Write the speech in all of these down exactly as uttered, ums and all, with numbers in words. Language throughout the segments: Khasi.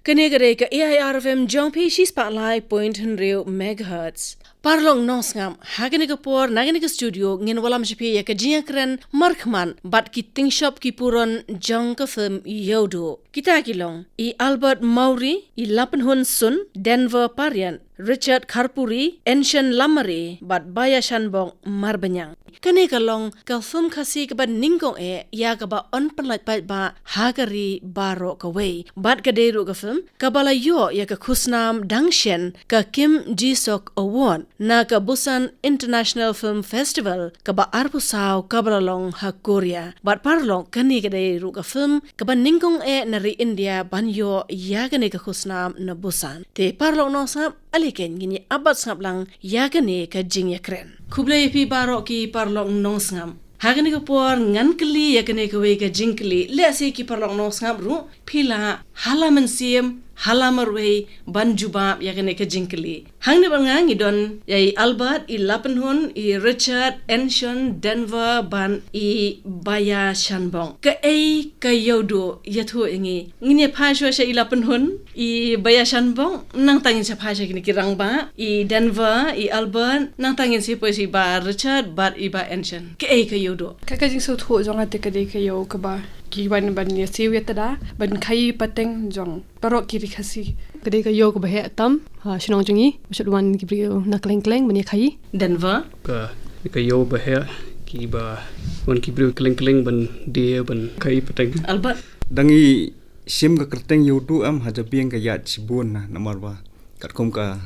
Kane ka dei ka A I R F M jong phi, shi spah lai point hynriew megahertz. Paralok nongsngap, ha kane ka por na kane ka studio ngin wallam sha phi ïa ka jingïakren markhmat bad ki tyngshop ki puron jong ka film Ïewduh. Kita ki long i Albert Mawrie, i Lapynhun Sun, Denver Pariat, Richard Kharpuri, Enshon Lamare bad Baya Shanbok Marbaniang. Kane ka long ka film Khasi kaba nyngkong eh ïa kaba yn pynlait paidbah ha ka ri baroh kawei. Bad ka dei ruh ka film kaba la ïoh ïa ka khusnam dang shen ka Kim Ji-seok Award na ka Busan International Film Festival kaba arphew saw kaba la long ha Korea. Bad paralok, kane ka dei ruh ka film kaba nyngkong eh na ri India ban ïoh ïa kane ka khusnam na Busan. Te paralok nongsngap, ale keiñ ngin ïa ap bad sngap lang ïa kane ka jingïakren. Khublei ïa phi baroh ki paralok nongsngap. Ha kane ka por ngan kylli ïa kane kawei ka jingkylli. Lehse ki paralok nongsngap ruh phi lah ha la mynsiem, ha la marwei ban jubab ïa kane ka jingkylli. Hangne bad nga ngi don ïa i Albert, i Lapynhun, i Richard, Enshon, Denver bad i Baya Shanbok. Kaei ka Ïewduh, ïathuh ïa ngi. Ngin ïa phai shuwa sha i Lapynhun, i Baya Shanbok, nangta ngin sa phai sha kine ki rangbah, i Denver, i Albert, nangta ngin sa poi sha i Bah Richard bad i Bah Enshon. Kaei ka Ïewduh? Ka, ka jingsngewthuh jong nga te ka dei ka ïew kaba ki wan ban ïasiew ïatada, ban khaïi pateng jong baroh ki ri Khasi. Ka dei ka ïew kaba heh tam ha shnong jong ngi, ba shait wan ki briew na kylleng kylleng ban ïakhaïi. Denver. Ka, ka ïew ba heh, kiba wan ki briew kylleng kylleng ban die ban khaïi pateng. Albert. Dang i shim ka kyrteng Ïewduh em, ha jabieng ka ïaid shibun na, namar ba katkum ka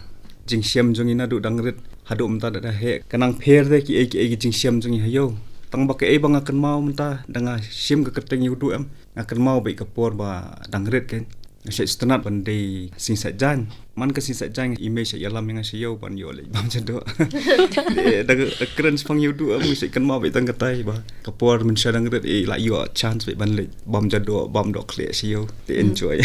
jingshem jong ngi naduh dang rit haduh mynta da, da heh, ka nang pher de kiei kiei ki jingshem jong ngi ha ïew. Tang ba kaei ba nga kynmaw mynta da nga shim ka kyrteng Ïewduh em, nga kynmaw ba ïa ka por ba dang rit keiñ nga shait sngewtynnat ban die sngi Saitjaiñ. Man ka sngi Saitjaiñ i mei shait ïalam ïa nga sha ïew ban ïoh leit bam ja doh. Te da ka kren shaphang Ïewduh em, nga shait kynmaw ba ïa tang katai ba ka por mynshuwa dang rit i la ïoh chance ba ban leit bam ja doh, bam dohkhleh sha ïew. Te enjoy.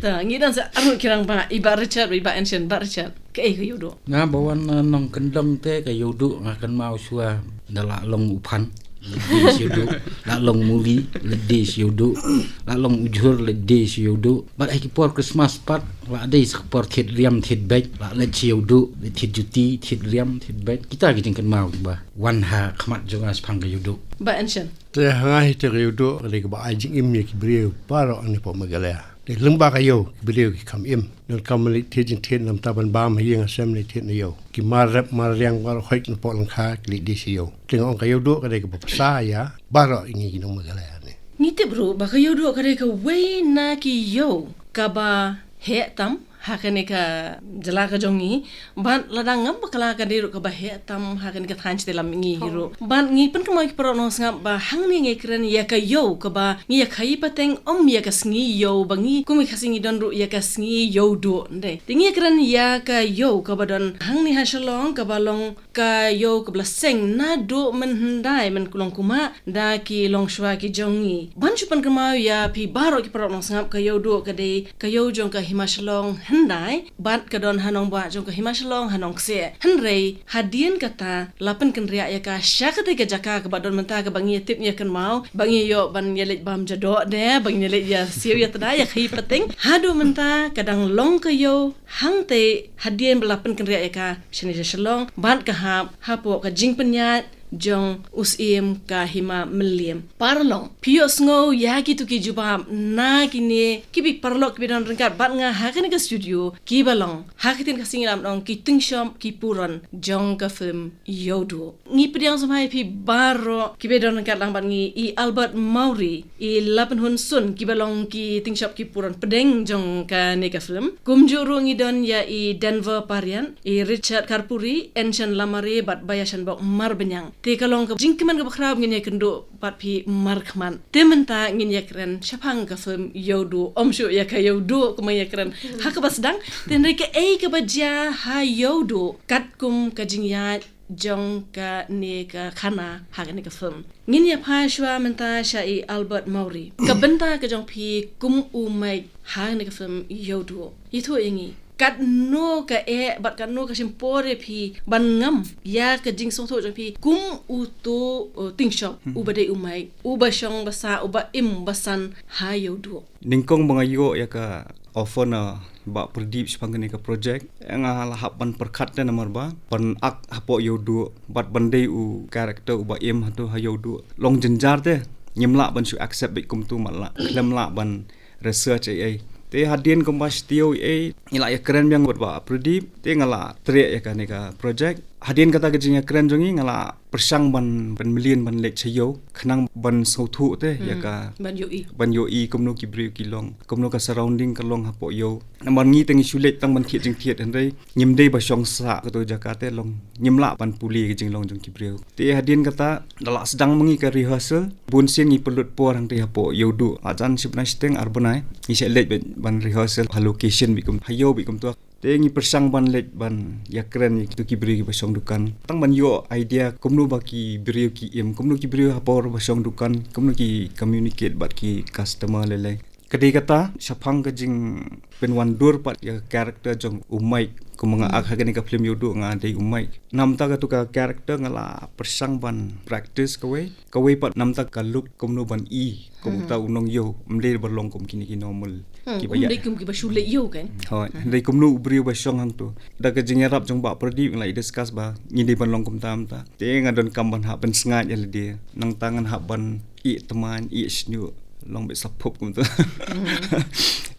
Ta, ngi don sa arngut ki rangbah, i Bah Richard, i Bah Enshon. Bah Richard, kaei ka Ïewduh? Nga ba wan, eh, nongkyndong te ka Ïewduh nga kynmaw shuwa da la long u phan, leit die sha Ïewduh, la long muli, leit die sha Ïewduh, la long u jhur, leit die sha Ïewduh. Bad ha ki por Christmas pat la dei sa ka por thied riam thied beit, la leit sha Ïewduh, leit thied juti, thied riam thied beit. Kita ki jingkynmaw kiba wan ha khmat jong nga shaphang ka Ïewduh. Bah Enshon. Te ha nga hi te ka Ïewduh ka dei kaba ai jingim ïa ki briew baroh hangne hapoh Meghalaya. Te lyngba ka ïew ki briew ki kham im. Donkam leit thied jingthied, namar ban bam ha ïing ha sem leit thied na ïew. Ki mar rep mar riang baroh hoid napoh lyngkha ki leit die sha ïew. Te nga ong ka Ïewduh ka dei kaba pynshai ïa baroh ïa ngi ki nong Meghalaya ne. Ngi tip ruh ba ka Ïewduh ka dei kawei na ki ïew kaba heh tam ha kane ka jylla ka jong ngi. Bad lada ngam bakla ka dei ruh kaba heh tam ha kane ka thaiñ shatei lam ngi ruh. Bad ngi pynkynmaw ïa ki paralok nongsngap ba hangne ngi kren ïa ka ïew kaba ngi ïa khaïi pateng, ym ïa ka sngi ïew ba ngi kum i Khasi ngi don ruh ïa ka sngi Ïewduh, ym dei. Te ngi ïa kren ïa ka ïew kaba don hangne ha Shillong, kaba long ka ïew kaba la seng naduh mynhyndai, mynlong kumba da ki longshuwa ki jong ngi. Ban shu pynkynmaw ïa phi baroh ki paralok nongsngap, ka Ïewduh ka dei ka ïew jong ka Hima Shillong hyndai, bad ka don ha nongbah jong ka Hima Shillong ha Nongkseh. Hynrei hadien kata la pynkynriah ïa ka sha katei ka jaka kaba don mynta kaba ngi ïa tip ngi ïa kynmaw ba ngi ïoh ban ïa leit bam ja doh de, ba ngi ïa leit ïa siew ïa tada ïa khaïi pateng. Haduh mynta ka dang long ka ïew hangtei hadien ba la pynkynriah ïa ka shane sha Shillong bad ka hap hapoh ka jingpynïaid jong u Syiem ka Hima Mylliem. Paralok, phi ïohsngew ïa kito ki jubab na kine ki paralok kiba don ryngkat bad nga ha kane ka studio, kiba long ha ka ktien Khasi ngi lah ban ong ki tyngshop ki puron jong ka film Ïewduh. Ngi pdiang sngewbha ïa phi baroh kiba don ryngkat lang bad ngi, i Albert Mawrie, i Lapynhun Sun, kiba long ki tyngshop ki puron pdeng jong kane ka film. Kumjuh ruh ngi don ïa i Denver Pariat, i Richard Kharpuri, Enshon Lamare bad Baya Shanbok Marbaniang. Te ka long ka jingkmen kaba khraw ba ngin ïakynduh bad phi markhmat. Te mynta ngin ïakren shaphang ka film Ïewduh, ym shuh ïa ka Ïewduh kumba ïakren ha kaba sdang. Te hynrei kaei kaba jia ha Ïewduh katkum ka jingïaid jong kane ka khana ha kane ka film. Ngin ïa phai shuwa mynta sha i Albert Mawrie. Ka bynta ka jong phi kum u meit ha kane ka film Ïewduh, ïathuh ïa ngi. katno ka eh bad katno ka shim por ïa phi ban ngam ïa ka jingsngewthuh jong phi kum uto, uh, Tingshop, uba dei u Mike, uba shong ba sah, uba im ba san ha Ïewduh. Nyngkong ba nga ïoh ïa ka offer na Bah Pradip shaphang kane ka project, nga la hap ban pyrkhat te namar ba ban ak hapoh Ïewduh bad ban dei u character uba im hato ha Ïewduh long jynjar te. Ngim lah ban shu accept beit kumto, mat lah, khlem lah ban research ei ei. Te hadien kumba shu tip ei ei, ngi la ïakren biang bad Bah Pradip, te nga la treh ïa kane ka project. Hadien kata ka jingïakren jong ngi, nga la pyrshang ban, ban mlien ban leit sha Ïew khnang ban sngewthuh te ïa ka, ban ïohi, ban ïohi kumno ki briew ki long, kumno ka surrounding ka long hapoh Ïew. Namar ngi te ngi shu leit tang ban thied jingthied, hynrei ngim dei ba shong sah kato jaka te, long ngim lah ban pule ka jinglong jong ki briew. Te hadien kata da la sdang ma ngi ka rehearsal, bun sien ngi pynlut por hangtei hapoh Ïewduh, la jan shi bnai shiteng ar bnai ngi shah leit ban, ban rehearsal ha location bad kum, ha Ïew bad kumto. Te ngi pyrshang ban leit ban ïakren ïa kito ki briew kiba shong dukan, tang ban ïoh idea kumno ba ki briew ki im, kumno ki briew ha por ba shong dukan, kumno ki communicate bad ki customer lei lei. Ka dei kata shaphang ka jingpynwandur pat ïa ka character jong u Mike. Kumba nga ak ha kane ka film Ïewduh, nga dei u Mike. Namta kato ka character nga la pyrshang ban practice kawei. Kawei pat namta ka look kumno ban i kum uta u nong Ïew, ym dei ba long kum kine ki normal kiba ïa, ym dei kum kiba shu leit Ïew kan. Hooid, ym dei kumno u briew ba shong hangto. Da ka jingïarap jong Bah Pradip ngi la ïa discuss ba ngi dei ban long kumta kumta. Te nga donkam ban hap pynsngaid ïa lade, nangta ngan hap ban ïeh tymmen, ïeh shñiuh, long beit sa pop kumta.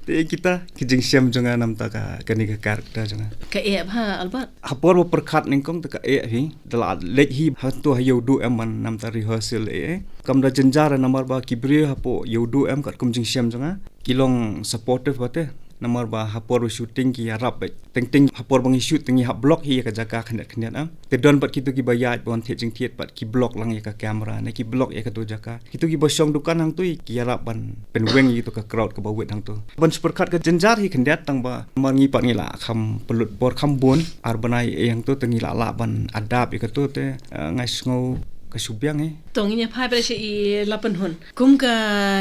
Te kita ki jingshem jong nga namta ka, kane ka character jong nga. Ka eh bha, Albert? Ha por ba pyrkhat nyngkong te ka eh hi, da la leit hi hangto ha Ïewduh em ban namta rehearsal eh. Kam da jynjar namar ba ki briew hapoh Ïewduh em katkum jingshem jong nga ki long supportive bha te. Namar ba ha por ba shooting ki ïarap beit. Teng teng ha por ba ngi shoot te ngi hap block hi ïa ka jaka khyndiat khyndiat, ah. Te don pat kito kiba ïaid ban thied jingthied pat ki block lang ïa ka camera ne ki block ïa kato jaka. Kito kiba shong dukan hangto ki ïarap ban pynweng ïa kito ka crowd kaba wit hangto. Ban shu pyrkhat ka jynjar hi khyndiat tang ba namar ngi pat ngi la kham pynlut por kham bun, ar bnai ei hangto te ngi la lah ban adapt ïa kato te, eh, nga sngew ka shu biang hi. To ngin ïa phai pat sha i Lapynhun. Kum ka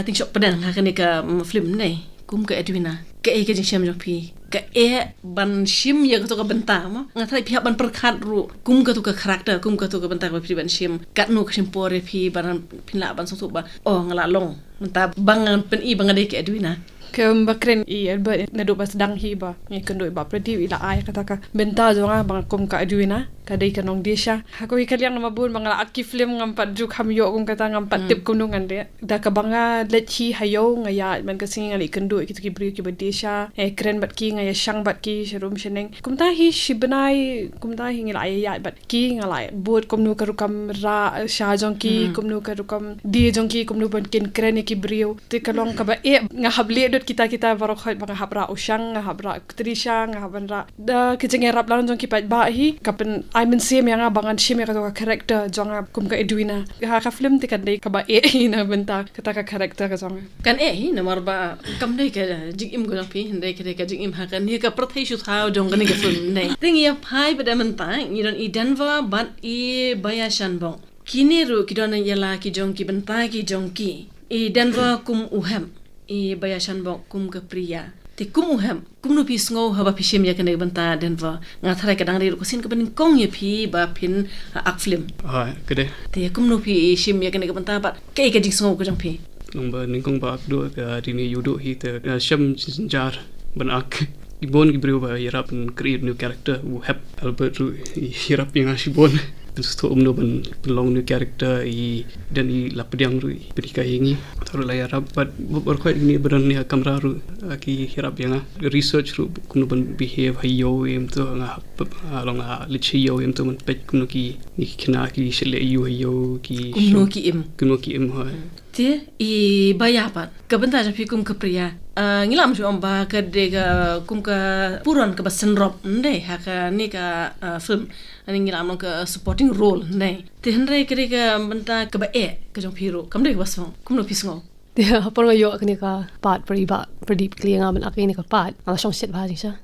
Tingshop Pdeng ha kane ka, mm, film ne, kum ka Edwina, kaei ka jingshem jong phi? Ka eh ban shim ïa kato ka bynta mo? Nga tharai phi hap ban pyrkhat ruh kum kato ka character, kum kato ka bynta kaba phi ban shim. Katno ka shim por ïa phi ban, phin lah ban sngewthuh ba, oh, nga la long mynta ba ngan pyni ba nga dei ka Edwina. Kumba kren i Albert naduh ba sdang hi ba ngi kynduh i Bah Pradip i la ai kata ka bynta jong nga ba nga kum ka Edwina, ka dei ka nong Deisha. Ha kawei ka liang namar bun ba nga la ak ki film ngam pat ju kham ïoh kum kata, ngam pat tip kumno ngan leh. Da kaba nga leit hi ha Ïew nga ïaid man ka sngi nga leit kynduh ïa kito ki briew kiba Deisha, eh, kren bad ki, nga ïa shang bad ki sha rum sha neng. Kumta hi shi bnai, kumta hi ngi la ïa ïaid bad ki, nga la bud kumno ka rukom rah sha jong ki, kumno ka rukom die jong ki, kumno ban kin kren ïa ki briew. Te ka long kaba eh, nga hap leh dud kita kita baroh khoit ba nga hap rah u shang, nga hap rah u ktri shang, nga hap ban rah. Da ki jingïarap lang jong ki paidbah hi ka pyn ai mynsiem ïa nga ba ngan shim ïa kato ka character jong nga kum ka Edwina. Ha ka film te kan dei kaba eh hi na bynta kata ka character ka jong nga. Kan eh hi namar ba kam dei ka jingim ka jong phi, hynrei ka dei ka jingim ha kane ka pyrthei shu thaw jong kane ka film ne. Te ngi ïa phai pat da mynta, ngi don i Denver bad i Baya Shanbok. Kine ruh ki don ïa la ki jong ki bynta ki jong ki. I Denver kum u Hep, i Baya Shanbok kum ka Priya. Te kum u Hep, kumno phi sngew haba phi shim ïa kane ka bynta Denver? Nga tharai ka dang dei ruh ka sien kaba nyngkong ïa phi ba phin, ah, ak film. Ah, ka dei. Te kumno phi shim ïa kane ka bynta bad kaei ka jingsngew ka jong phi? Long ba nyngkong ba ak duh ka dei ne ïoh duh hi te, ah, shem jynjar ban ak. Ki bun ki briew ba ïarap ban create new character, u Hep, Albert ruh i ïarap ïa nga shibun. Sngewthuh kumno ban pynlong new character, i don i Lapdiang ruh i pynhikai ïa ngi. Te ruh la ïarap bad baroh khoit kine ba don ïa ka kamra ruh, ah, ki ïarap ïa nga. Research ruh kumno ban behave ha ïew ïa mynta, nga hap, ah, long ha leit sha ïew ïa mynta ban peit kumno ki, ki khynnah ki shu leh ïew ha ïew, ki kumno ki im. Kumno ki im, hooid. Te i Baya pat, ka bynta jong phi kum ka Priya. Ah, ngi la ym ju ong ba ka dei ka kum ka puron kaba synrop, ym dei, ha kane ka, ah, film. Ani ngi la ym long ka supporting role, ym dei. Te hynrei ka dei ka bynta kaba eh ka jong phi ruh, kam dei kaba sngewbha. Kumno phi sngew? Te ha por nga ïoh kane ka part, Pradip, Pradip kylli nga ban ak kane ka part, nga la shong shet bha jingshisha.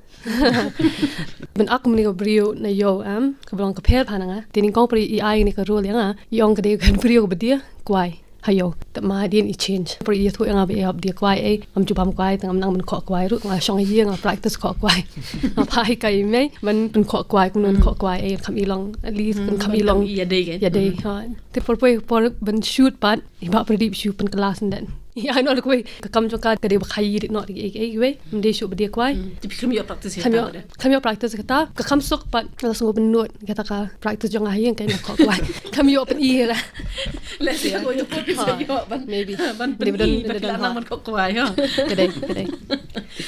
Ban ak kane ka briew na ïew, em, kaba long ka pher bha na nga. Te nyngkong Pradip i ai kane ka role ïa nga, i ong ka dei ka briew kaba die kwai. Ha ïew, te ma dien i change. Por ïathuh ïa nga ba ïa hap die kwai ei, ngam ju bam kwai, te ngam nang ban khoh kwai ruh, nga shong ïa nga practice khoh kwai. Nga phai kai mei, ban pynkhoh kwai, kumno ban khoh kwai ei, kham i long, at least, kham i long. Ïa dei, ha. Te por poi, por ban shoot pat, i Bah Pradip shu pynkylla shen den. Ïa, no, kwai, ka kam jong ka, ka dei ba khaii rit noh, ei, ei, ei, wei, ym dei shu ba die kwai. Te phi kham ïoh practice ïa kata. Kham ïoh practice kata, ka kham suk pat, la sngew bynnud, kata ka practice jong nga ha ïing, ka ïa nga khoh kwai. Kham ïoh pyni ra. Let's see, ko ïoh ko ïoh ban, maybe, ban pyni ba phi la nang ban khoh kwai, ha. Ka dei, ka dei.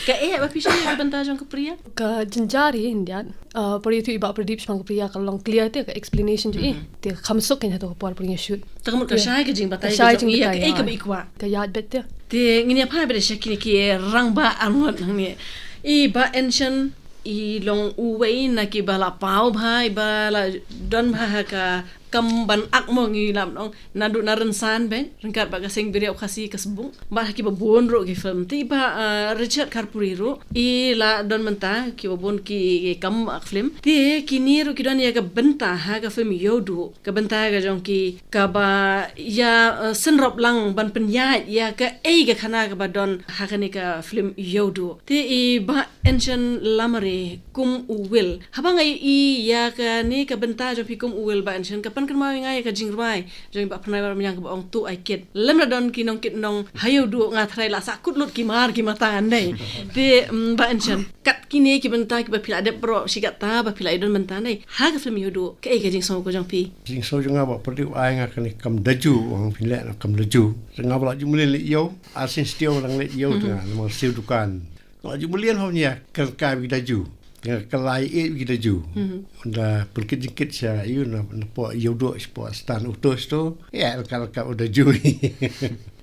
Ka eh ba phi shim ïa ka bynta jong ka Priya? Ka jynjar hi hyndiat. Uh, por ïathuh i Bah Pradip shaphang ka Priya ka long clear te ka explanation jong i. Te kham suk kein hato ka por por ïa shoot. Te ka mut ka shai ka jingbatai ka jong i ïa kaei kaba i kwah. Ka ïaid beit te. Te ngin ïa phai beit sha kine ki rangbah arngut hangne. I Bah Enshon i long uwei na kiba la paw bha, i ba la don bha ha ka kam ban ak mo ngi lam nong. Naduh na Rynsan beit, ryngkat bad ka Seng Bria u Khasi ka Sbung. Bad ha kiba bun ruh ki film. Te i Bah, uh, Richard Kharpuri ruh, i la don mynta kiba bun ki, ki kam ak film. Te kine ruh ki don ïa ka bynta ha ka film Ïewduh. Ka bynta ka jong ki kaba ïa, uh, synrop lang ban pynïaid ïa kaei ka khana kaba don ha kane ka film Ïewduh. Te i Bah Enshon Lamare kum u Will. Haba nga ïohi ïa kane ka bynta jong phi kum u Will Bah Enshon, ka pynkynmaw ïa nga ïa ka jingrwai jong i Bah Pynroi Warmiang kaba ong To I Kid. Lem la don ki nongkit nong ha Ïewduh nga tharai la sahkut lut ki mar ki mata nei. Te, mm, Bah Enshon, kat kine ki bynta kiba phi la dep baroh shi katta ba phi la ïadon bynta nei ha ka film Ïewduh, kaei ka jingsngew ka jong phi? Jingsngew jong nga Bah Pradip ai nga kane ka kam daju, ong phin leh na ka kam daju. Nga ba la ju mlien leit ïew, arsien shtiew dang leit ïew te nga, namar siew dukan. Nga la ju mlien hok nia, ka ka wi daju. Nga ka lai e wi daju. Ynda pyrkit jingkit sha ïu na, na poh Ïewduh, sha poh stand uto sto. Ïa, ka ka u daju.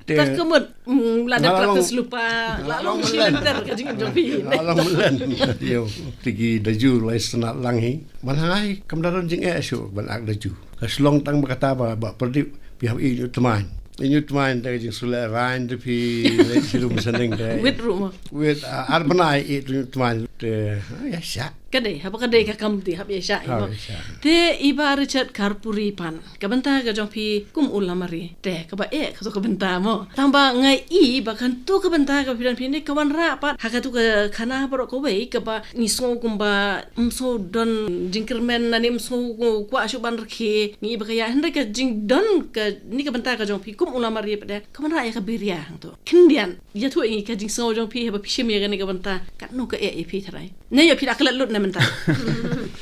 Te ka mut, mm, la dep practice lypa, la long shi menter ka jingim jong phi. La long mlien. Ïew, te ki daju lai snap lang hi. Man hangai kam da don jingeh shuh ban ak daju. Ka shlong tang ba kata ba, Bah Pradip, phi hap ïeh ïa u tmaiñ. Ïa u tmaiñ te ka jingsuleh rain te phi leit shi rum shaneng te. Wit ruh mo. Wit, ah, ar bnai ïeh ïa u tmaiñ te, ah, ïa shah. Ka dei, haba ka dei ka kam te hap ïa shah, hap ïa shah. Te i Bah Richard Kharpuri pat, ka bynta ka jong phi kum u Lamare te kaba eh kato ka bynta mo. Tang ba nga i ba kato ka bynta kaba phi don phi ne ka wanrah pat ha kato ka khana baroh kawei kaba ngi sngew kumba ym sngew don jingkyrmen, lane ym sngew kwah shuh ban rkhie, ngi i ba ka ïa, hynrei ka jingdon kane ka bynta ka jong phi kum u Lamare pat de ka wanrah ïa ka biria hangto. Khyndiat, ïathuh ïa ngi ka jingsngew jong phi haba phi shim ïa kane ka bynta, katno ka eh ïa phi tharai? Ne ïa phi la klet lut ne mynta?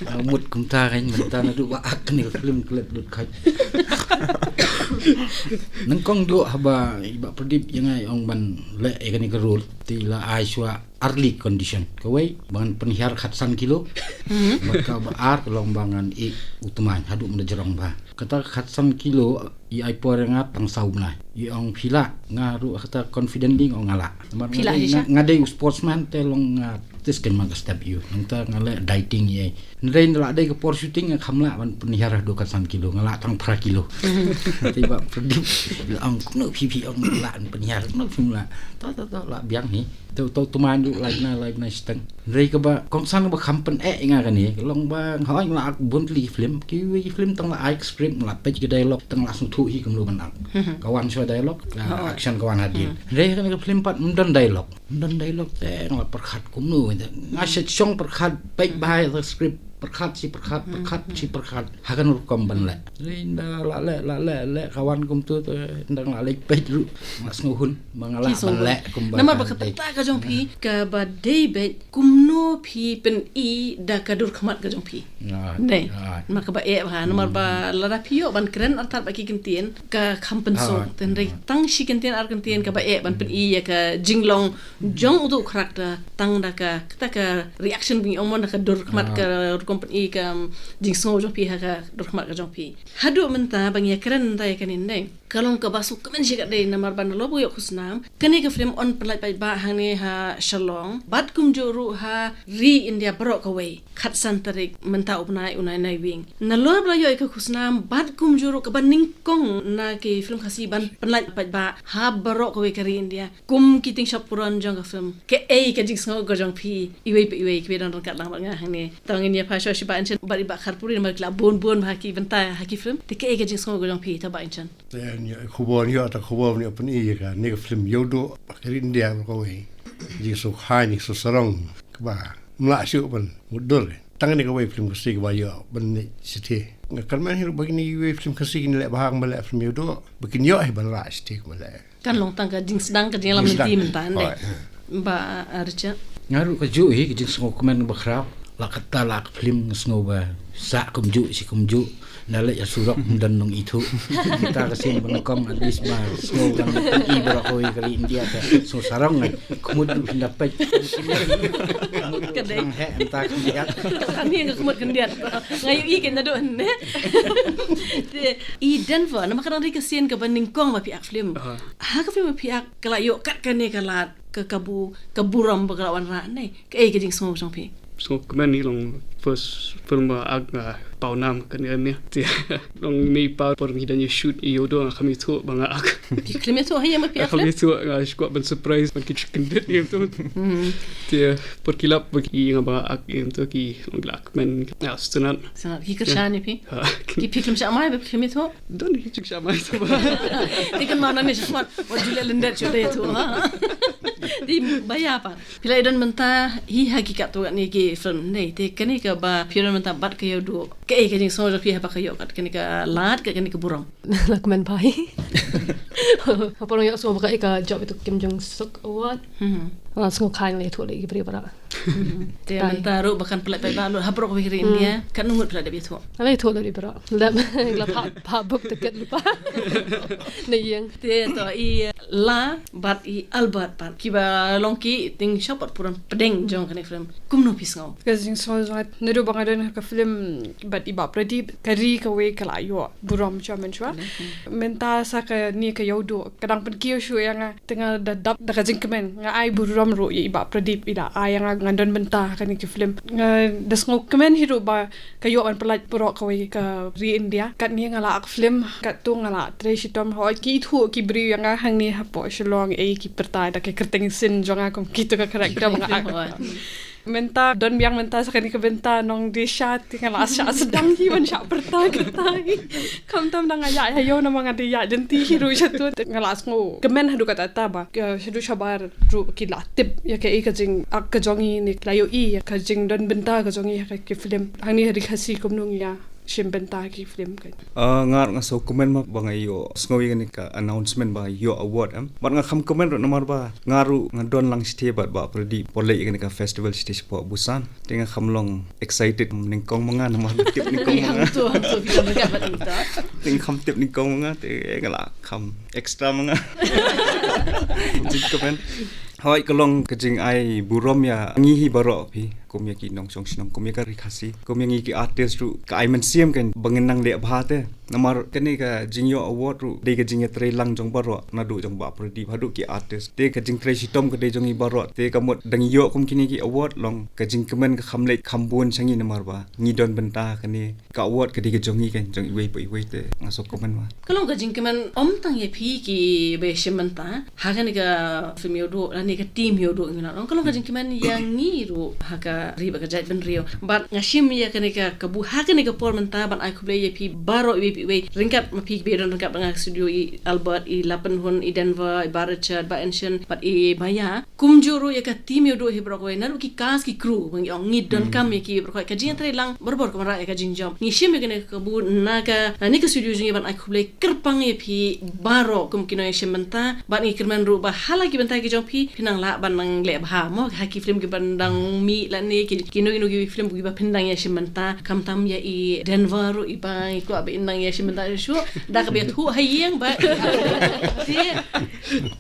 Ah, mut kumta kan mynta naduh ba ak kane ka film klet lut khait. Nyngkong duh haba i Bah Pradip ïa nga i ong ban leh ïa kane ka role, te i la ai shuwa ar tylli ki condition. Kawei, ba ngan pynhiar khatsan kilo. Bad kaba ar ka long ba ngan ïeh u tmaiñ haduh mynta jrong bha. Kata khatsan kilo i ai por ïa nga tang saw bnai. I ong phi lah, nga ruh kata confidently nga ong nga lah. Namar nga dei u sportsman te long nga tis kein ma ka step ïa u. Nangta nga leh dieting ïa. Hynrei ynda la dei ka por shooting nga kham lah ban pynhiar haduh khatsan kilo, nga lah tang phra kilo. Te i Bah Pradip i la ong kumno phi phi ong lah ban pynhiar, kumno phi lah. To to to lah biang hi. Te uto u tmaiñ ruh lai bnai lai bnai shiteng. Hynrei kaba kongsan kaba kham pyneh ïa nga kane ka long ba nga hooid nga la ak bun tylli ki film, kiwei ki film tang la ai script, nga la peit ki dialogue, tang la sngewthuh hi kumno ban ak. Ka wan shuwa dialogue, ka action ka wan hadien. Hynrei kane ka film pat ym don dialogue. Ym don dialogue te nga la pyrkhat kumno te. Nga shet shong pyrkhat, peit bha ïa ka script, pyrkhat shi pyrkhat, pyrkhat shi pyrkhat. Ha kano rukom ban leh. Hynrei ynda la leh, la leh, leh ka wan kumto te ynda nga la leit peit ruh nga sngewhun ba nga lah ban leh kumba. Namar ba ka bynta ka jong phi kaba dei beit kumno phi pyni da ka dur khmat ka jong phi. Dei. Namar kaba eh bha, namar ba lada phi ïoh ban kren artat bad ki kyntien ka kham pynsuk. Te hynrei tang shi kyntien ar kyntien kaba eh ban pyni ïa ka jinglong jong uto u character tang da ka, kata ka reaction ba ngi ong mo, da ka dur khmat, ka rukom pyni ka jingsngew jong phi ha ka dur khmat ka jong phi. Haduh mynta ba ngi ïa kren mynta ïa kane, dei. Ka long kaba sngewkmen shikatdei namar ba nalor ba ïoh khusnam kane ka film yn pynlait paidbah hangne ha Shillong bad kumjuh ruh ha ri India baroh kawei. Khatsan tarik mynta u bnai u Naiwieng. Nalor ba la ïoh ïa ka khusnam bad kumjuh ruh kaba nyngkong na ki film Khasi ban pynlait paidbah ha baroh kawei ka ri India. Kum ki tyngshop puron jong ka film, kaei ka jingsngew ka jong phi iwei pa iwei kiba don ryngkat lang bad nga hangne? To ngin ïa phai Shuh shuh Bah Inshan bad i Bah Kharpuri namar ki la bun bun ha ki bynta ha ki film. Te kaei ka jingsngew ka jong phi ïa ta Bah Inshan? Te ïa khubor ïa ta khubor ïa pyn-i ïa kane ka film Ïewduh ba ka ri India ba kawei. Jingsngewkmen jingsngewsarong kaba ym lah shuh ban mutdur. Tang kane kawei film Khasi kaba ïoh ban leit shatei. Nga kyrmen hi ruh ba kine kiwei film Khasi kin leh bha kumba leh film Ïewduh ba kin ïoh hi ban rah shatei kumba leh. Kan long tang ka jingsdang ka jingïalam lynti mynta ande. Hooid. Bah, ah, Richard. Nga ruh kajuh hi ka jingsngewkmen ba khraw. La katta la ka film nga sngew ba sah kumjuh shi kumjuh. Na leit ha surok ym don nongïathuh. Kita ka sien ba nyngkong at least ba sngew kan i baroh kawei ka ri India ka sngewsarong nga. Khmut ruh phin da peit. Ka dei. Nang heh mynta khyndiat. Ka dei ka khmut khyndiat. Nga ïohi ka naduh ne. Te, i Denver, namar ka dang dei ka sien kaba nyngkong ba phi ak film. Aha. Ha ka film ba phi ak ka la ïoh kat kane ka lad ka kabu, ka burom ba ka la wanrah ne. Kaei ka jingsngew jong phi? Sngewkmen, hi long first film ba ak nga paw nam kane ne. Te long mei paw por ngi dang ïa shoot Ïewduh nga kham ïathuh ba nga ak. Phi khlem ïathuh ha ïing ba phi ak film? Nga kham ïathuh, nga shu kwah ban surprise ban ki kyndit ïa tu. Hmm. Te por ki lap ba ki nga ba nga ak ïa tu ki long la kmen. Nga sngewtynnat. Sngewtynnat ki kyrshan ïa phi? Ha. Ki phi khlem shah mai ba phi khlem ïathuh? Don ki jingshah mai tu ba. Te kan ma na ne shah mai. Wat ju leh lyndet shuh da ïathuh ha. Te ba ïa pat. Phi la ïadon mynta hi ha ki katto katne ki film ne. Te kane kaba phi ïadon mynta bad ka Ïewduh. Kaei ka jingsngew jong phi haba ka ïoh kat kane ka lad kat kane ka burom? La kmen bha hi. Hapoh nong ïohsngew ba kaei ka jop ïa tu Kim Jong Suk Award. Hmm. La sngewkmen la ïathuh lei ki briew baroh. Hmm. Te mynta ruh ba kan pynlait paidbah lut ha baroh kawei ka ri India. Hmm. Katno ngut phi la dep ïathuh? La ïathuh lei baroh. La, la pha, pha book ticket lypa. Na ïing. Te to i La bad i Albert pat kiba long ki tyngshop bad puran pdeng jong kane film. Kumno phi sngew? Ka jingsngew jong nga naduh ba nga don ha ka film bad i Bah Pradip, ka ri kawei ka la ïoh burom shuwa mynshuwa. Mynta sa kane ka Ïewduh ka dang pynkiew shuh ïa nga, te nga da dap da ka jingkmen. Nga ai burom ruh ïa i Bah Pradip i da ai ïa nga, nga don bynta ha kane ka film. Nga da sngewkmen hi ruh ba ka ïoh ban pynlait baroh kawei ka ri India. Katne nga la ak film, katto nga la trei shitom. Hooid, ki ithuh ki briew ïa nga hangne hapoh Shillong, eh, ki pyrta da ka kyrteng Sin jong nga kum kito ka character ba nga ak. Mynta don biang mynta sa kane ka bynta nongdie sha, te nga la shah sdang hi ban shah pyrta kata hi. Khamtam da nga ïaid ha ïew namar nga dei ïaid lynti hi ruh sha tu. Nga la sngewkmen haduh katta katta ba, eh, shaduh shabar ruh ki la tip ïa kaei ka jingak ka jong ngi ne ki la ïohi ïa ka jingdon bynta ka jong ngi ha ka ki film. Hangne ha ri Khasi kumno ngi ïa shim bynta ha ki film kan. Ah, nga ruh nga sngewkmen ma ba nga ïoh sngew ïa kane ka announcement ba ïoh award em. Bad nga kham kmen ruh namar ba nga ruh nga don lang shatei bad Bah Pradip por leit ïa kane ka festival shatei shapoh Busan. Te nga kham long excited nyngkong ma nga namar tip nyngkong ma nga. Hangto, hangto, phi la berkat bad hangto. Te nga kham tip nyngkong ma nga, te nga la kham extra ma nga. Jingkmen. Hooid, ka long ka jingai burom ïa ngi hi baroh phi, kum ïa ki nongshong shnong, kum ïa ka ri Khasi, kum ïa ngi ki artist ruh, ka ai mynsiem kan ba ngin nang leh bha te. Namar kane ka jingïoh award ruh dei ka jingïatreilang jong baroh, naduh jong Bah Pradip haduh ki artist. Te ka jingtrei shitom ka dei jong ngi baroh. Te ka mut da ngi ïoh kum kine ki award long ka jingkmen ka kham leit kham bun sha ngi namar ba ngi don bynta kane ka award ka dei ka jong ngi kan, jong iwei pa iwei, te nga sngewkmen ma. Ka long ka jingkmen ym tang ïa phi kiba ïashim bynta ha kane ka film Ïewduh lane ka team Ïewduh ngi la ong, ka long ka jingkmen ïa ngi ruh ha ka ri bad ka jaitbynriew. Bad nga shim ïa kane ka kabu ha kane ka por mynta ban ai khublei ïa phi baroh iwei pa iwei ryngkat ma phi kiba don ryngkat bad nga ha ka studio, i Albert, i Lapynhun, i Denver, i Bah Richard, Bah Ensign bad i Maya. Kumjuh ruh ïa ka team Ïewduh hi baroh kawei, naduh ki cast ki crew ba ngi ong, ngi donkam ïa ki baroh kawei. Ka jingïatreilang barabor ka wanrah ïa ka jingjop. Ngi shim ïa kane ka kabu na ka, na kane ka studio jong ngi ban ai khublei kyrpang ïa phi baroh kum ki nongïashim bynta. Bad ngi kyrmen ruh ba ha la ki bynta ki jong phi, phin nang lah ban nang leh bha mo ha ki film kiban dang mih lane ki, kino kino ki film kiba phin dang ïashim bynta. Khamtam ïa i Denver ruh iba ngi kwah ba in nang ïashim bynta shuh. Da kaba ïathuh ha ïing ba. Te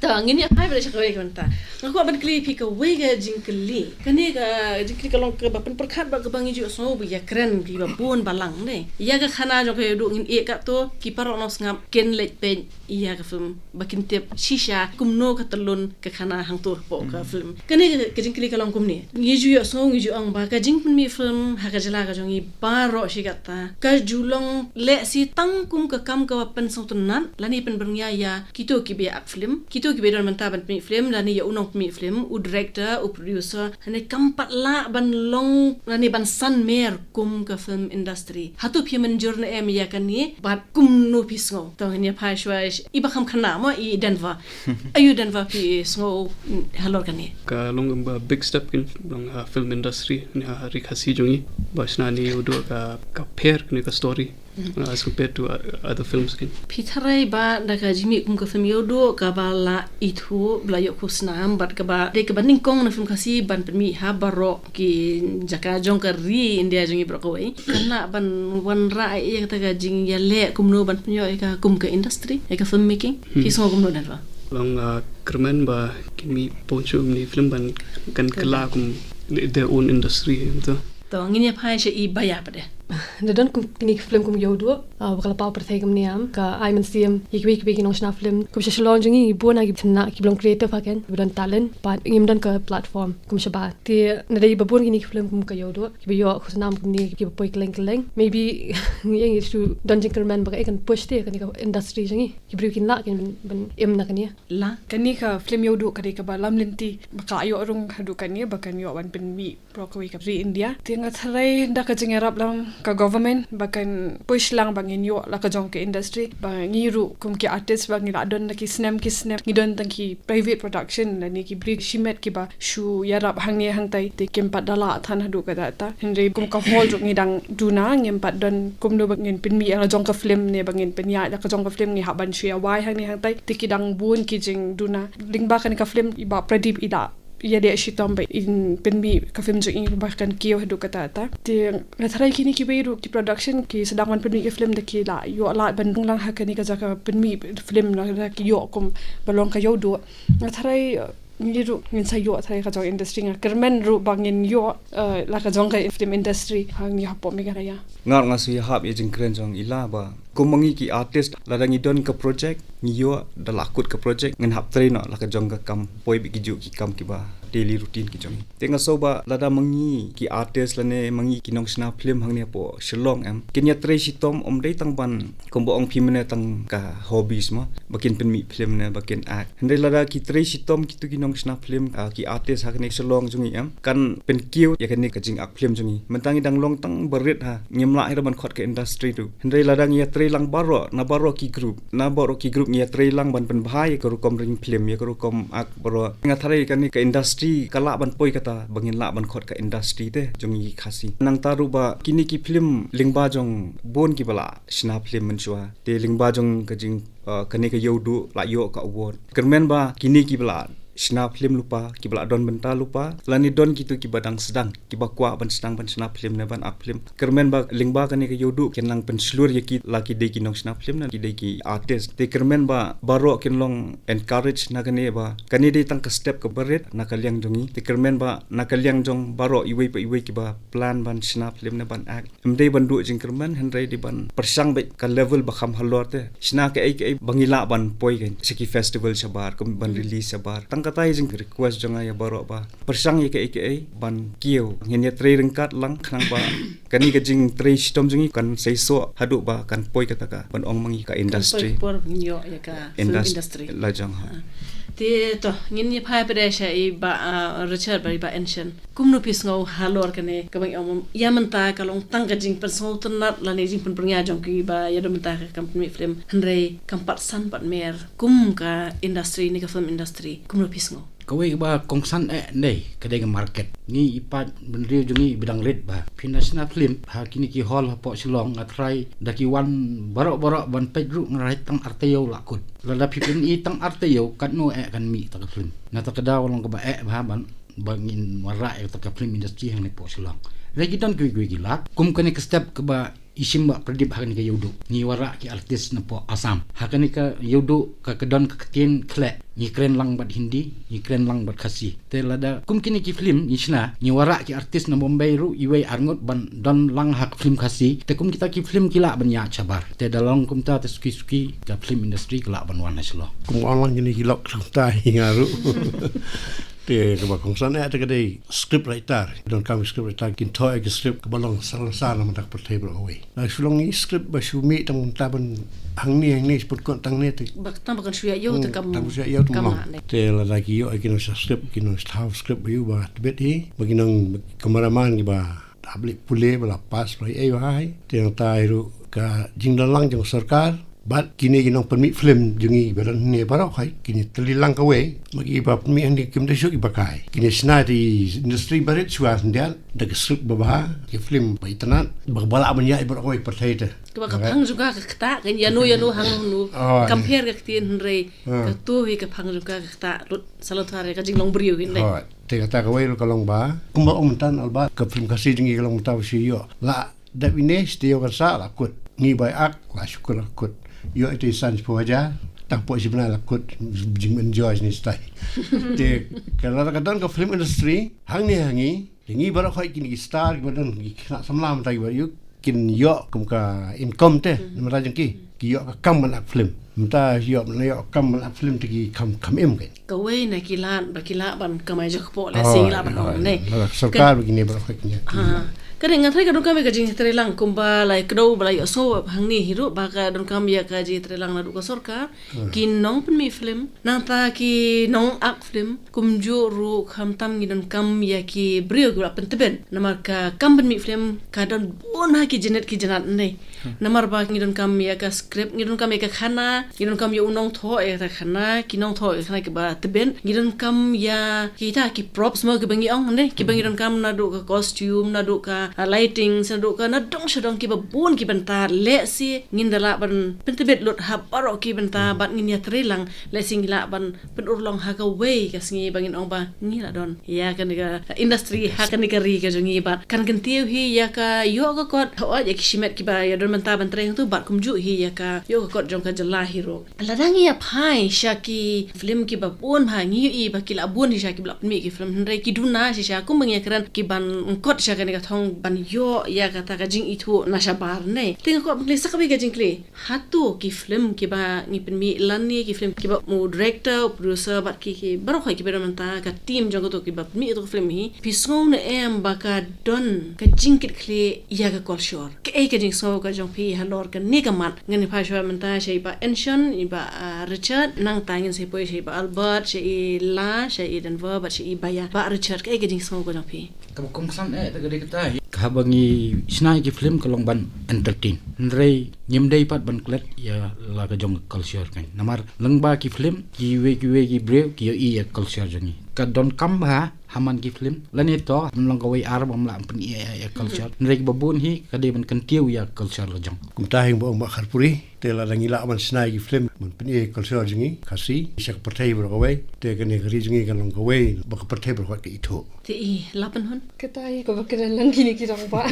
to ngin ïa phai bad sha kawei ka bynta. Nga kwah ban kylli phi kawei ka jingkylli. Kane ka jingkylli ka long kaba pynpyrkhat bad kaba ngi ju ïohsngew ba ïakren kiba bun balang ne. Ïa ka khana jong ka Ïewduh ngin ïeh katto, ki paralok nongsngap kin leit peit ïa ka film ba kin tip shisha kumno ka tyllun ka khana hangto hapoh ka film. Kane ka, ka jingkylli ka long kumne. Ngi ju ïohsngew, ngi Ju ong ba ka jingpynmih film ha ka jylla ka jong ngi baroh shi katta ka ju long lehse tang kum ka kam kaba pynsngewtynnat lane pynbyrngia ïa kito kiba ïa ak film, kito kiba don mynta ban pynmih film lane ïa u nongpynmih film, u director, u producer, lane kam pat lah ban long lane ban san mer kum ka film industry. Hato phi mynjur ne em ïa kane bad kumno phi sngew? To ngin ïa phai shuwa i ba kham khana mo i Denver. Aïu Denver phi sngew halor kane? Ka long ba big step kin long ha film industry ne ha ri Khasi jong ngi. Ba shna ne u do ka ka pher ne ka story. As compared to uh, other films kin. Phi tharai ba da ka jingmih kum ka film Ïewduh kaba la ithuh ba la ïoh khusnam bad kaba dei kaba nyngkong na film Khasi ban pynmih ha baroh ki jaka jong ka ri India jong ngi baroh kawei. Kan lah ban wanrah ïa kata ka jingïaleh kumno ban pynïoh ïa ka kum ka industry ïa ka film making. Phi sngew kumno Denver? Long uh, kyrmen ba kin mih pun shu mih film ban kan kylla kum their own industry gitu. To ngin ïa phai sha i Baya pat de. Da don kum kine ki film kum Ïewduh, ah, ba ka la paw pyrthei kum niam, ka ai mynsiem ïa kiwei kiwei ki nongshna film. Kum sha Shillong jong ngi bun ha ki khynnah kiba long creative ha ken, kiba don talent, bad ngim don ka platform kum shabar. Te na dei ba bun kine ki film kum ka Ïewduh kiba ïoh khusnam kum ne kiba poi kylleng kylleng. Maybe ngi ïeng shu don jingkyrmen ba ka kan push te kane ka industry jong ngi. Ki briew kin lah kin ban im na kane. La kane ka film Ïewduh ka dei kaba lam lynti ba ka la ïoh rung haduh kane ba kan ïoh ban pynmih baroh kawei ka ri India. Te nga tharai da ka jingïarap lang ka government ba kan push lang ba ngin ïoh la ka jong ka industry ba ngi ruh kum ki artist ba ngi la don da ki snem ki snem ngi don tang ki private production lane ki briew shimet kiba shu ïarap hangne hangtai te kim pat da lah than haduh katta. Hynrei kum ka hall ruh ngi dang duna ngim pat don kumno ba ngin pynmih la ka jong ka film ne ba ngin pynïaid la ka jong ka film ngi hap ban shu ïa wai hangne hangtai te ki dang bun ki jingduna. Lyngba kane ka film i Bah Pradip i da ïa dei shitom ba in pynmih ka film jong i ba kan kiew haduh katta. Te nga tharai kine kiwei ruh ki production ki sdang ban pynmih ka film da ki la ïoh lad ban rung lang ha kane ka jaka pynmih film na da ki ïoh kum ba long ka Ïewduh. Nga tharai uh, ngi ruh ngin sa ïoh tharai ka jong industry nga kyrmen ruh ba ngin ïoh uh, la ka jong ka film industry ha ngi hapoh Meghalaya. Ngar nga shu ïahap ïa jingkren jong i la ba kum ma ngi ki artist lada ngi don ka project ngi ïoh da la kut ka project ngin hap trei noh la ka jong ka kam poi bad ki juh ki kam kiba daily routine ki jong ngi. Te nga sngew ba lada ma ngi ki artist lane ma ngi ki nongshna film hangne hapoh Shillong em kin ïa trei shitom ym dei tang ban kumba ong phi mynne tang ka hobbies mo ba kin pynmih film ne ba kin act. Hynrei lada ki trei shitom kitu ki nongshna film ah, ki artist ha kane Shillong jong ngi em kan pynkiew ïa kane ka jingak film jong ngi. Mynta ngi dang long tang barit ha ngim lah hi ruh ban khot ka industry tu. Hynrei lada ngi ïa trei lang baroh na baroh ki group na baroh ki group ngi ïa trei lang ban pynbha ïa ka rukom ring film ïa ka rukom ak baroh. Nga tharai kane ka industry ka lah ban poi kata ba ngin lah ban khot ka industry te jong ngi Khasi. Nangta ruh ba kine ki film lyngba jong bun kiba la shna film mynshuwa. Te lyngba jong ka jing uh, kane ka Ïewduh la ïoh ka award. Kyrmen ba kine kiba la shna film lypa kiba la don bynta lypa lane don kitu kiba dang sdang kiba kwah ban sdang ban shna film ne ban ak film. Kyrmen ba lyngba kane ka Ïewduh kin nang pynshlur ïa ki la ki dei ki nongshna film ne ki dei ki artist. Te kyrmen ba baroh kin long encourage na kane ba kane dei tang ka step kaba rit na ka liang jong ngi. Te kyrmen ba na ka liang jong baroh iwei pa iwei kiba plan ban shna film ne ban act. Ym dei ban duh jingkyrmen hynrei dei ban pyrshang bad ka level ba kham halor te. Shna kaei kaei ba ngi lah ban poi kein sha ki festival shabar kum ban release shabar. Tang kata hi jing request jong nga ïa baroh ba pyrshang ïa kaei kaei ban kiew. Ngin ïa trei ryngkat lang khnang ba kane ka jingtrei shitom jong ngi kan seisoh haduh ba kan poi kata ka ban ong ma ngi ka industry. Por ngin ïoh ïa ka film industry la jong ha. Te to ngin ïa phai pat sha i Bah Richard bad i Bah Ensign. Kumno phi sngew halor kane kaba ngi ong ïa mynta ka long tang ka jingpynsngewtynnat lane jingpynbyrngia jong kiba ïa don mynta ka kam pynmih film hynrei kam pat san pat mer kum ka industry ne ka film industry kumno phi sngew? Kawei kaba kongsan eh nei ka dei ka market ngi i pat bynriew jong ngi ba dang rit ba phi na shna film ha kine ki hall hapoh Shillong nga tharai da ki wan baroh baroh ban peit ruh nga rai tang artei ïew la kut lada phi pyn i tang artei ïew katno eh kan mih ta ka film na ta ka daw long kaba eh ba ban ba ngin wanrah ïa kata ka film industry hangne hapoh Shillong. Hynrei ki don kiwei kiwei ki lad kum kane ka step kaba i shim Bah Pradip ha kane ka Ïewduh ngi wanrah ki artist napoh Assam ha kane ka Ïewduh ka ka don ka ktien khleh ngi kren lang bad Hindi ngi kren lang bad Khasi. Te lada kum kine ki film ngi shna ngi wanrah ki artist na Bombay ruh iwei arngut ban don lang ha ka film Khasi te kum kita ki film ki lah ban ïaid shabar te da long kumta te suki suki ka film industry ka lah ban wan ha Shillong. Kum ong lang kine ki lok sngewtai nga ruh. Te kaba kongsan eh te ka dei script writer. Donkam script writer kin thoh ïa ka script kaba long sar sar na ka bynta ka pyrthei baroh kawei. La shu long ïa script ba shu mih tang mynta ban hangne hangne shu pynkut tang ne te. Ba tang ba kan shu ïa ïoh te kam. Tang ba shu ïa ïoh te kam long. Te lada ki ïoh ïa ki nongshah script, ki nongshah script ba ïoh ba tbit hi ba ki nong cameraman kiba hap leit pule ba la pass ba ïa ïoh hai. Te nangta hi ruh ka jingdon lang jong sorkar bad kine ki nongpynmih film jong ngi ba don hangne baroh hai, kine tylli lang kawei. Ma kiba pynmih hangne kim da shuh kiba kai. Kine shna te industry barit shuwa khyndiat da ka script ba bha, ki film ba itynnad ba ka ba lah ban ïaid baroh kawei pyrthei te. Kaba ka phang jong ka ka ktah, kan ïano ïano hang nu. Compare ka ktien hynrei ka tu hi ka phang jong ka ka ktah lut sa la thar ka jinglong briew hynrei. Te kata kawei ruh ka long ba kumba ong mynta Albert, ka film Khasi jong ngi ka long mynta ba shu ïoh la dep ine shi taïew kan sa la kut. Ngi bai ak la shu kut la kut. Ïoh ite san shiphew hajar tang poi shi bnai la kut. Jing enjoy ni stai. Te ka la ka don ka film industry hangne ha ngi. Te ngi baroh khoit kine ki star kiba don ki khynnah samla mynta kiba ïoh kin ïoh kum ka income te namar jong ki ki ïoh ka kam ban ak film. Mynta ïoh ban ïoh kam ban ak film te ki kham kham im kein. Kawei na ki lad ba ki lah ban kamai jingkpoh lehse ngi lah ban ong ne. Sorkar ba kine baroh khoit kine. Ha. Ka dei nga tharai ka donkam ïa ka jingtreilang kumba la ïa kdew ba la ïohsngew hangne hi ruh ba ka donkam ïa ka jingtreilang naduh ka sorkar. Ki nongpynmih film nangta ki nongak film kumjuh ruh khamtam ngi donkam ïa ki briew kiba la pyntbit namar ka kam pynmih film ka don bun ha ki jingit ki jingnat ne. Namar ba ngi donkam ïa ka script, ngi donkam ïa ka khana, ngi donkam ïa u nongthoh ïa ka khana, ki nongthoh ïa ka khana kiba tbit, ngi donkam ïa kita ki props mo kiba ngi ong ne, kiba ngi donkam naduh ka costume, naduh ka, ah, lighting, naduh ka nadong shadong kiba bun ki bynta. Lehse ngin da lah ban pyntbit lut ha baroh ki bynta bad ngin ïatreilang, lehse ngi lah ban pynurlong ha kawei ka sngi ba ngin ong ba ngi la don ïa kane ka industry ha kane ka ri ka jong ngi bad kan kyntiew hi ïa ka ïoh ka kot, hooid ïa ki shimet kiba ïa don mynta ban trei hangto bad kumjuh hi ïa ka ïoh ka kot jong ka jylla hi ruh. Lada ngi ïa phai sha ki film kiba bun bha ngi ïohi ba ki la bun hi sha kiba la pynmih ki film hynrei ki duna shisha kumba ngi ïa kren ki ban ngkot sha kane ka thong ban ïoh ïa kata ka jingithuh na shabar ne. Te nga kwah ban kylli sa kawei ka jingkylli. Hato ki film kiba ngi pynmih lane ki film kiba u director, u producer bad ki, ki baroh khoit kiba don mynta ka team jong kato kiba pynmih kato ka film hi, phi sngew ne em ba ka don ka jingkitkhlieh ïa ka culture? Kaei ka jingsngew ka jong phi halor kane ka mat? Ngan ïa phai shuwa mynta sha i Bah Enshon, i Bah, ah, Richard, nangta ngin sa poi sha i Bah Albert, sha i La, sha i Denver bad sha i Baya. Bah Richard, kaei ka jingsngew ka jong phi? Kaba kongsan eh te ka dei kata hi. Haba ngi shna ïa ki film ka long ban entertain. Hynrei ngim dei pat ban klet ïa la ka jong ka culture kein. Namar lyngba ki film kiwei kiwei ki briew ki ïohi ïa ka culture jong ngi. Ka donkam bha ha man ki film lane to ym long kawei ar bym lah pyn-i ïa, ïa culture. Hynrei kiba bun hi ka dei ban kyntiew ïa culture la jong. Kumta hi ba ong Bah Kharpuri. Te lada ngi lah ban shna ïa ki film ban pyni ïa ka culture jong ngi Khasi sha ka pyrthei baroh kawei. Te kane ka ri jong ngi kan long kawei ba ka pyrthei baroh kawei ka ithuh. Te i la pynhun. Kata hi kaba kren lang kine ki rangbah.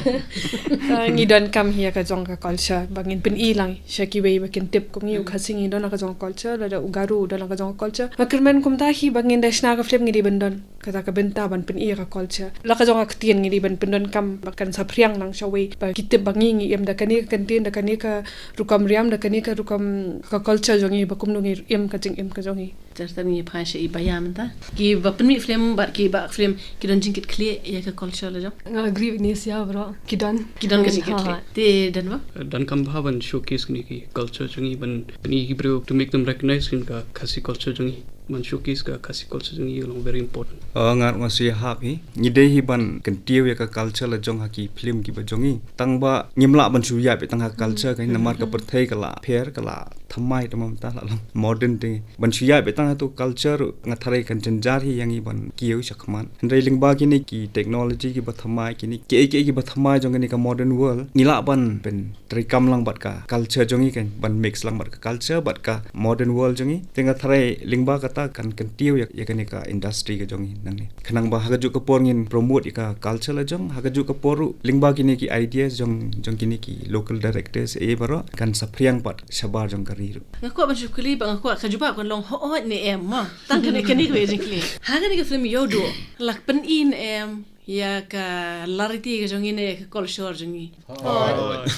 Ah, ngi donkam hi ïa ka jong ka culture ba ngin pyni lang sha kiwei ba kin tip kum ngi u Khasi ngi don la ka jong ka culture, lada u Garo u don la ka jong ka culture. Ba kyrmen kumta hi ba ngin da shna ka film ngi dei ban don kata ka bynta ban pyni ïa ka culture. La ka jong ka ktien ngi dei ban pyndonkam ba kan saphriang lang shawei ba ki tip ba ngi ngi im da kane ka kyntien, da kane ka rukom riam, da kane ka rukom ka culture jong ngi ba kumno ngi im ka jingim ka jong ngi. Ter ter ngi phai sha i Baya mynta. Kiba pynmih film bad kiba ak film ki don jingkitkhlieh ïa ka culture la jong. Nga agree with Nesia bro. Ki don. Ki don ka jingkitkhlieh. Te Denver? Donkam bha ban showcase kine ki culture jong ngi ban pyni ki briew to make them recognize kine ka Khasi culture jong ngi. Ban showcase ka Khasi culture jong ngi long very important. Ah, nga ruh nga shu ïahap hi. Ngi dei hi ban kyntiew ïa ka culture la jong ha ki film kiba jong ngi. Tang ba ngim lah ban shu ïap ïa tang ha ka culture ka namar ka pyrthei ka la pher ka la thymmai te mynta la long modern te. Ban shu ïap ïa tang ha tu culture ruh nga tharai kan jynjar hi ïa ngi ban kiew shakhmat. Hynrei lyngba kine ki technology kiba thymmai kine kiei kiei kiba thymmai jong kane ka modern world ngi lah ban pyn treikam lang bad ka culture jong ngi kan ban mix lang bad ka culture bad ka modern world jong ngi. Te nga tharai lyngba kata kan kyntiew ïa, ïa kane ka industry ka jong ngi nangne. Khnang ba ha kajuh ka por ngin promote ïa ka culture la jong, ha kajuh ka por ruh lyngba kine ki ideas jong, jong kine ki local directors eh baroh kan saphriang pat shabar jong ka ri ruh. Nga kwah ban shu kylli ba nga kwah ka jubab kan long hooid ne em ma. Tang kane kane ka jingkylli. Ha kane ka film Ïewduh la pyni ne em ïa ka lariti ka jong ngi ne ïa ka culture jong ngi? Hooid.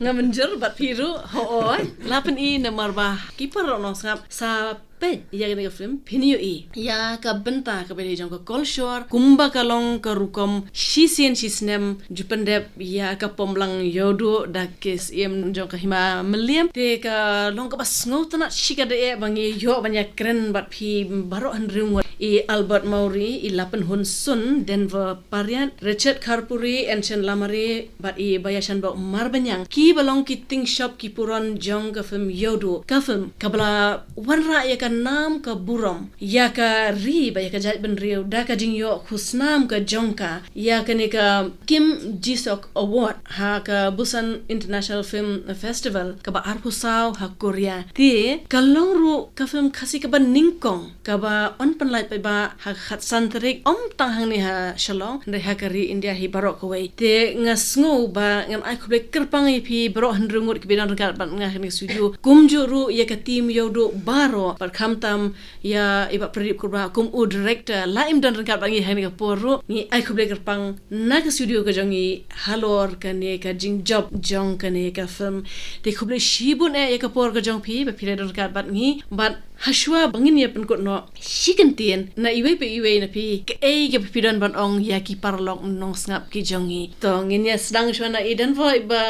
Nga mynjur bad phi ruh hooid. La pyni namar ba ki para nongsngap sa peit ïa kane ka film, phin ïohi ïa ka bynta kaba dei jong ka kolshor, kumba ka long ka rukom shisien shisnem, ju pyndep ïa ka pom lang ïoh duh da ki syiem jong ka hima Mylliem. Te ka long kaba sngewtynnat shikatdei ba ngi ïoh ban ïakren bad phi baroh hynriew ngut, i Albert Mawrie, i Lapynhun Sun, Denver Pariat, Richard Kharpuri, Ensign Lamare, bad i Baïashanbok Marbaniang, kiba long ki tyngshop ki puron jong ka film Ïewduh. Ka film kaba la wanrah ïa ka nam ka burom ïa ka ri bad ïa ka jaitbynriew da ka jingïoh khusnam ka jong ka ïa kane ka Kim Ji-seok Award ha ka Busan International Film Festival kaba arphew saw ha Korea. Te ka long ruh ka film Khasi kaba nyngkong kaba yn pynlait paidbah ha ka khatsan tarik, ym tang hangne ha Shillong, hynrei ha ka ri India hi baroh kawei. Te nga sngew ba ngan ai khublei kyrpang ïa phi baroh hynriew ngut kiba don ryngkat bad nga ha kane ka studio, kumjuh ruh ïa ka team Ïewduh baroh, bad khamtam ïa i Bah Pradip Kurbah kum u director la im don ryngkat bad ngi ha kane ka por ruh. Ngi ai khublei kyrpang na ka studio ka jong ngi halor kane ka jingjop jong kane ka film. Te khublei shibun eh ïa ka por ka jong phi ba phi la don ryngkat bad ngi, bad hashwa ba ngin ïa pynkut noh shi kyntien na iwei pa iwei na phi, kaei kaba phi don ban ong ïa ki paralok nongsngap ki jong ngi. To ngin ïa sdang shwa na i Denver ba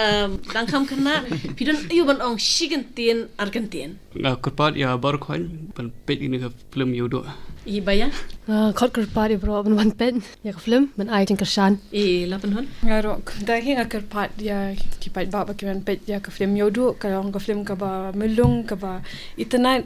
dang kham khynnah, phi don aiu ban ong shi kyntien ar kyntien? Nga kyrpad ïa baroh khun ban peit ïa kane ka film Ïewduh. I Baïa? Nga khot kyrpad ïa baroh ban wan peit ïa ka film, ban ai jingkyrshan. I Lapynhun? Nga ruh kumta hi, nga kyrpad ïa ki paidbah ba kin wan peit ïa ka film Ïewduh, ka long ka film kaba mylung, kaba itynnad.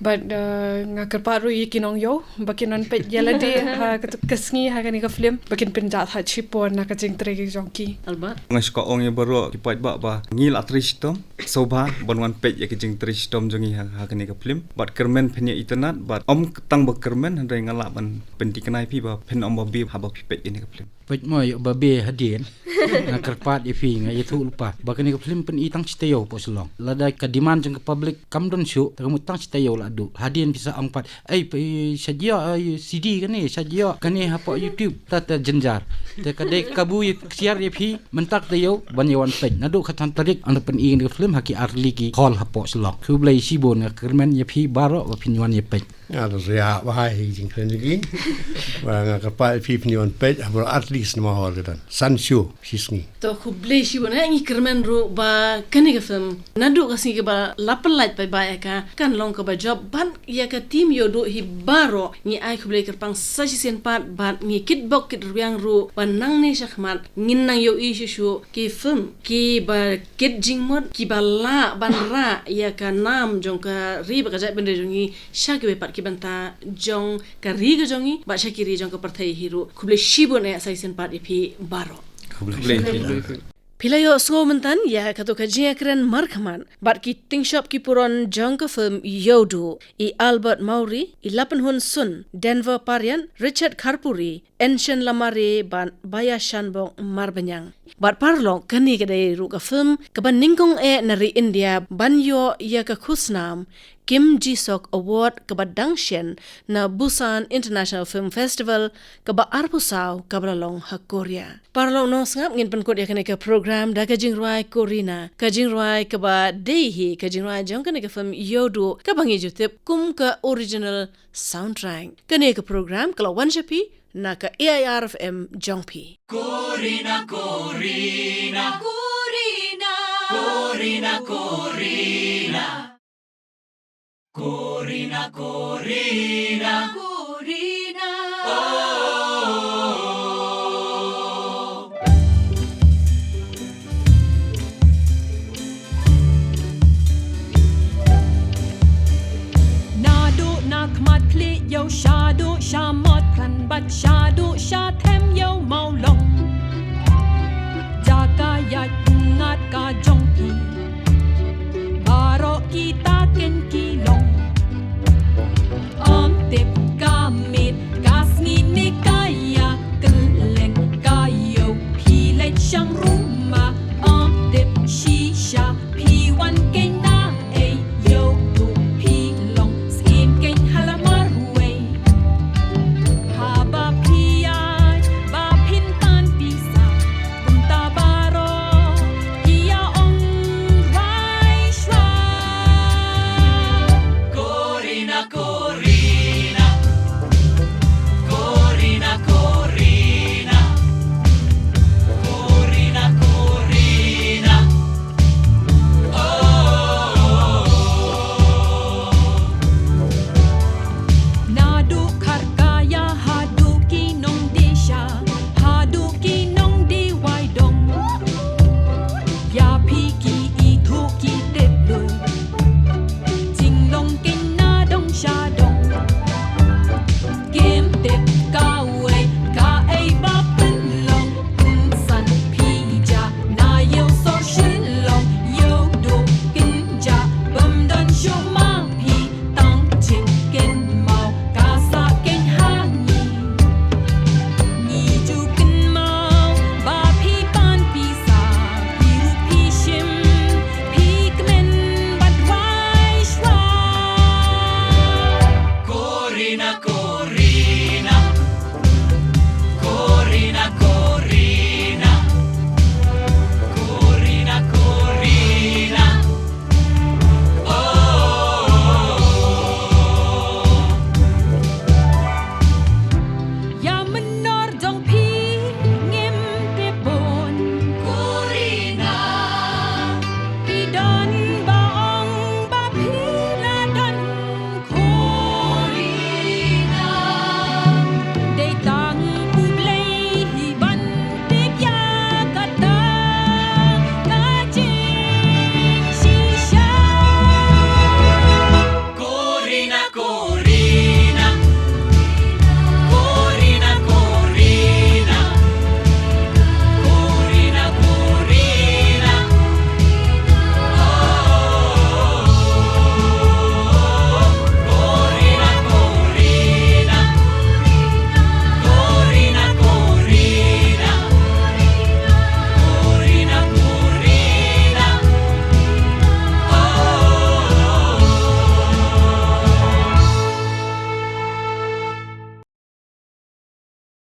Bad, eh, nga kyrpad ruh ïa ki nongïew ba kin wan peit ïa lade ha katu ka sngi ha kane ka film, ba kin pynjah thait shipor na ka jingtrei ka jong ki. Albert? Nga shu kwah ong ïa baroh ki paidbah ba ngi la trei shitom, sngewbha ban wan peit ïa ka jingtrei shitom jong ngi ha, ha kane ka film. Bad kyrmen phin ïa itynnad, bad ym tang ba kyrmen, hynrei nga lah ban pynthikna ïa phi ba phin ym babe haba phi peit ïa kane ka film. Peit mo ïa babe hadien. Nga kyrpad ïa phi, nga ïathuh lypa ba kane ka film pyni tang shi taïew hapoh Shillong. Lada ka demand jong ka public kam don shuh, te ka mut tang shi taïew la duh. Hadien phi sa ong pat, ei, phi sa jia, ei, C D kane, sa jia kane hapoh YouTube, ta ta jynjar. Te ka dei kabu ïa ksiar ïa phi mynta ka taïew ban ïa wan peit. Naduh khatsan tarik yn pyni kane ka film ha ki artylli ki hall hapoh Shillong. Khublei shibun, nga kyrmen ïa phi baroh ba phin wan ïa peit. Nga da ria ba hai hi jingkren jong ki. Ba nga kyrpad ïa phi phin wan peit ha baroh artylli ki cinema hall ka don. San show shi sngi. To khublei shibun eh, ngi kyrmen ruh ba kane ka film naduh ka sngi kaba la pynlait paidbah ïa ka, kan long kaba jop, bad ïa ka team Ïewduh hi baroh ngi ai khublei kyrpang sa shisien pat, bad ngi kitbok kitrwiang ruh ba nangne shakhmat ngin nang ïohi shuh shuh ki film kiba kit jingmut, kiba lah ban rah ïa ka nam jong ka ri bad ka jaitbynriew jong ngi sha kiwei pat ki bynta jong ka ri ka jong ngi bad sha ki ri jong ka pyrthei hi ruh. Khublei shibun eh sa shisien pat ïa phi baroh. Khublei. Khublei. Phi la ïohsngew mynta ïa kato ka jingïakren markhmat bad ki tyngshop ki puron jong ka film Ïewduh, i Albert Mawrie, i Lapynhun Sun, Denver Pariat, Richard Kharpuri, Ensign Lamare bad Baïashanbok Marbaniang. Bad paralok, kane ka dei ruh ka film kaba nyngkong eh na ri India ban ïoh ïa ka khusnam Kim Ji-seok Award kaba dang shen na Busan International Film Festival kaba arphew saw kaba la long ha Korea. Paralok nongsngap, ngin pynkut ïa kane ka program da ka jingrwai Korina, ka jingrwai kaba dei hi ka jingrwai jong kane ka film Ïewduh kaba ngi ju tip kum ka original soundtrack. Kane ka program ka la wan sha phi na ka A I R F M jong phi. Korina, Korina. Korina. Korina, Korina. Korina, Korina.